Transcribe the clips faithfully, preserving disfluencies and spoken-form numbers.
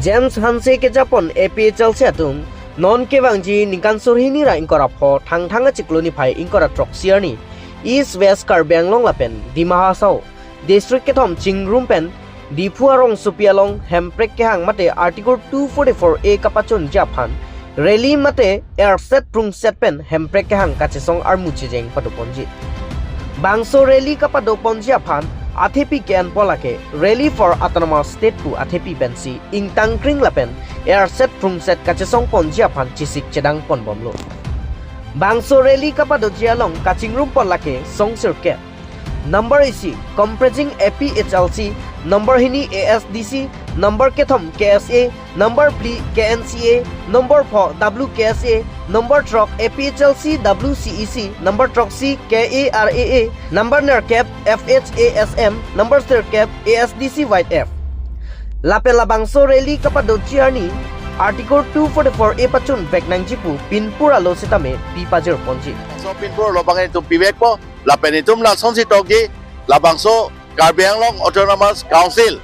James Hanse kejapon A P H L C atum non kevangji ningkan surhini ra ingkoi ra pho Thangthang achiklo niphai ingkoi ra throksi arni East West Karbi Anglong lapen Dima Hasao district kethom chingrum pen Diphu arongsopi along hemprek kehang mate Article two forty-four A kapachunji aphan rally mate erset prungset pen hemprek kehang kachesong armu chejeng padoponji. Bangso rally kapadoponji aphan athepi ke-enpo lake Rally for Autonomous State pu athepi pensi ingtangkring lapen erset prungset kachesongponji aphan chesik chedangponbomlo. Bangso rally kapadoji along kachingrumpon lake song sirkep. Number isi, comprising A P H L C, number hini A S D C, number kethom K S A, number phli K N C A, number pho W K S A, number throk A P H L C W C E C, number throksi K A R A A, number nerkep F H A S M, number sirkep A S D C Y F. Lapen labangso rally kapadoji arni Article two forty-four A pachunvek nangji pu pinpur alo sitame pipajirponji. So pinpur lo bang itum pivekpo, lapen itum lasonsi tokji, labangso Karbi Anglong Autonomous Council,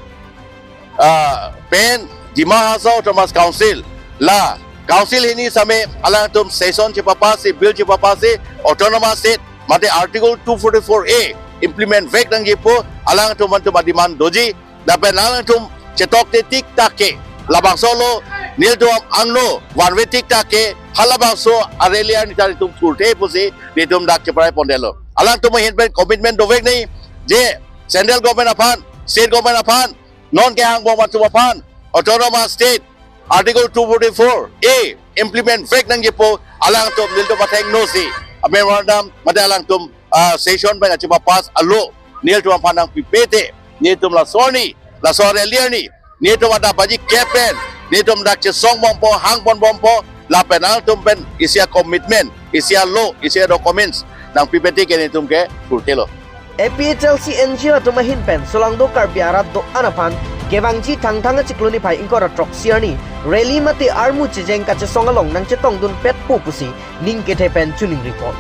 ah, pen Dima Hasao Autonomous Council, la Council hini same alangtum session chepapas-i, bill chepapas-i, Autonomous State mate Article two forty-four A implement vek nangji pu alangtum antum ademand doji, lapen alangtum chetokte tik tak ke labangso lo, nelitum angno vanve tik tak ke halabangso a-rally arni ta nelitum thurthe pusi nelitum dak cheparai pondetlo. Alangtum ahin pen commitment dovek nangji, je central government aphan, state government aphan, non kehangbom atum aphan Autonomous State Article two forty-four A implement vek nangji pu alangtum nelitum athengno si a-memorandum mate alangtum, ah, session pen kachepapas alo nelitum aphan nangpipe te, nelitum laso arni, laso a-rally arni nelitum adap baji kep pen nelitum dak chesongbompo, hangponbompo, lapen alangtum pen isi a-commitment, isi alo, isi a-documents nangpipe te ke nelitum ke thurthelo. A P H L C N G O atum ahin pen solangdo Karbi arat do-an aphan kevangji Thangthang achiklo niphai ingkoi ra throksi arni rally mate armu chejeng kachesong along nangchetongdunpetpo pusi ning kethe pen chiningripon.